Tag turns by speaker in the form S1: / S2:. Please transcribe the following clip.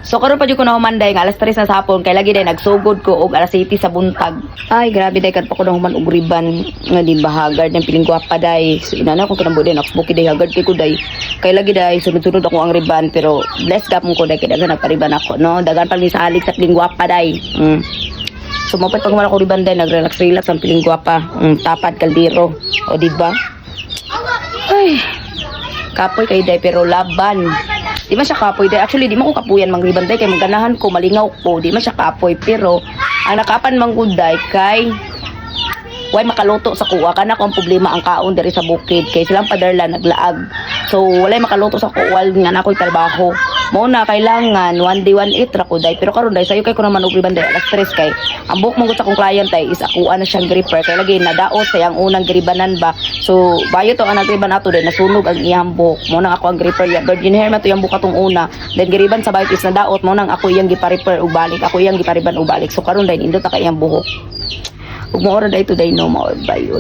S1: So karon pa jud ko nahuman day nga alas 3 na sa hapon kay lagi day nagsugod ko og alas 7 sa buntag. Ay, grabe day, kan pa ko nahuman og riban nga di ba haggard ng piling gwapa day. So inana ko kinambo day nakbuki day, haggard kay ko day. Kay lagi day sunod-sunod ako ang riban, pero blessed gapon ko day kay daghan nagpariban ako, no. Daghan pa ni salig sa piling gwapa day. So mapay pag wala ko riban day, nagrelax relax ang piling gwapa. Tapad kaldero. O, di ba? Ay. Kapoy kay day pero laban. Di man siya kapoy day. Actually, di man ko kapuyan mangriban day kay maganahan ko, malingaw ko. Di man siya kapoy, pero ang nakapan man gud day kay way makaluto sa kuwa kana ko ang problema ang kaon diri sa bukid kay silang paderla naglaag. So walay makaluto sa kuwa nga na ako'y trabaho. Mo na kailangan one day one eat ra ko day, pero karon day sayo kay ko naman og riban day alas 3 kay ang buhok mo sa akong client ay is akuan na siyang gripper kay lagi nadaot sa iyang unang gribanan ba. So bayo to ang nagriban ato day, nasunog ang iyang buhok. Mo nang ako ang gripper ya, virgin hair man to iyang buhok atong una, then giriban sa bayot is nadaot. Mo nang ako iyang gipa-repair og balik, ako iyang gipariban og balik. So karon day nindot na kay iyang buhok. Ug mo ora day to day, no, mao bayo.